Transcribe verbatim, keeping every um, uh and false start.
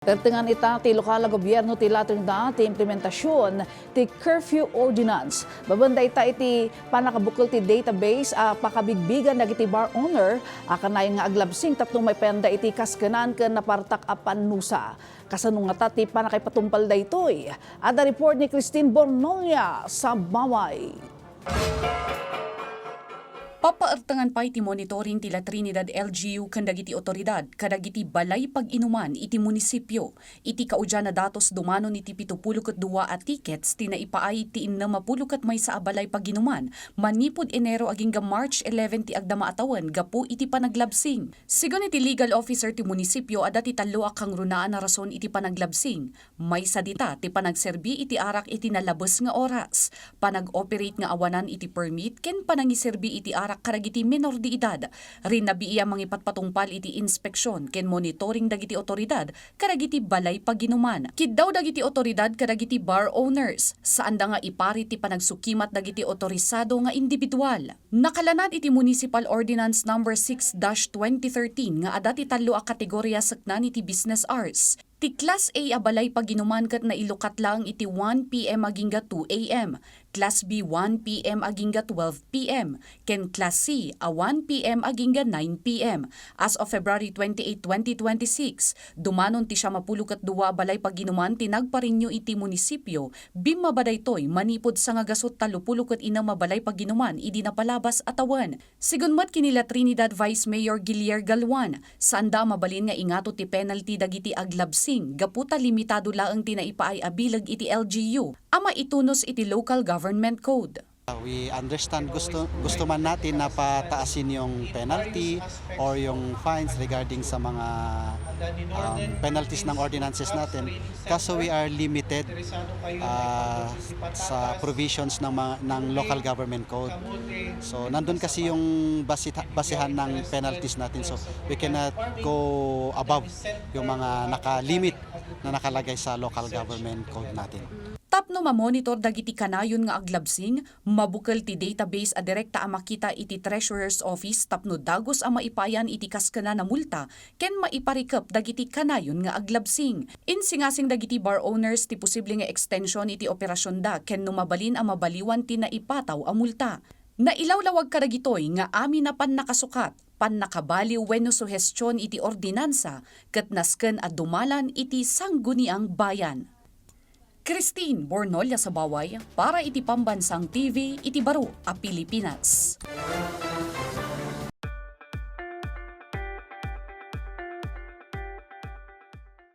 Tertengan ita ti lokal a gobierno ti latengda ti implementasion ti curfew ordinance. Babaen dayta iti pannakabukel ti database a pakabigbigan dagiti bar owner a kanayon nga aglabsing tapno maipayanda iti kaskenan ken napartak a pannusa. Kasano ngata ti pannakaipatungpal daytoy? Adda report ni Christine Bornolia, Sabaway. Papaertengan pay ti monitoring ti La Trinidad L G U ken dagiti otoridad kadagiti balay pag-inuman iti munisipio. Iti kaudian a datos, dumanon iti pitupulo ket dua a tickets ti naipaay ti innem a pulo ket maysa a balay pag-inuman manipud Enero agingga March eleven ti agdama a tawen gapu iti panaglabsing. Sigun iti legal officer ti munisipio, adda ti tallo a kangrunaan a rason iti panaglabsing. Maysa dita ti panagserbi iti arak iti nalabes nga oras, panag-operate nga awanan iti permit, ken panangiserbi iti arak kadagiti menor de edad. Rinabii a mangipatpatungpal iti inspeksion ken monitoring dagiti otoridad kadagiti balay pag-inuman. Kiddaw dagiti otoridad kadagiti bar owners. Saanda nga ipari ti panagsukimat dagiti otorisado nga individual. Nakalanad iti Municipal Ordinance Number six dash twenty thirteen nga adda ti tallo a kategoria seknan iti business hours. Ti Class A a balay pag-inuman ket nailukat laeng iti one P M agingga two A M, Class B one P M agingga twelve P M, ken Class C a one P M agingga nine P M. As of February twenty-eight, twenty twenty-six, dumanon ti siam a pulo ket dua a balay pag-inuman ti nagparenew iti munisipio. Bimmaba daytoy manipud sangagasut tallo pulo ket innem a balay pag-inuman idi napalabas a tawen. Sigun met ken ni La Trinidad Vice Mayor Guillier Galuan, saanda a mabalin nga ingato ti penalty dagiti aglabsing gapu ta limitado laeng ti naipaay a bileg iti L G U a maitunos iti local government code. We understand gusto, gusto man natin na pataasin yung penalty or yung fines regarding sa mga, um, penalties ng ordinances natin. Kaso we are limited, ah, sa provisions ng mga, ng local government code. So, nandun kasi yung basita-, basihan ng penalties natin. So, we cannot go above yung mga nakalimit na nakalagay sa local government code natin. Tapno mamonitor dagiti kanayon nga aglabsing, mabukel ti database a direkta a makita iti Treasurer's Office tapno dagus a maipayan iti kaskenan a multa ken maiparikep dagiti kanayon nga aglabsing. Insingasing dagiti bar owners ti posible nga extension iti operasionda ken no mabalin a mabaliwan ti naipataw a multa. Nailawlawag kadagitoy nga amin a pannakasukat, pannakabaliw wenno suhestion iti ordinansa ket nasken a dumalan iti Sangguniang Bayan. Christine Bornolia Sabaway para iti Pambansang T V iti Baro a Pilipinas.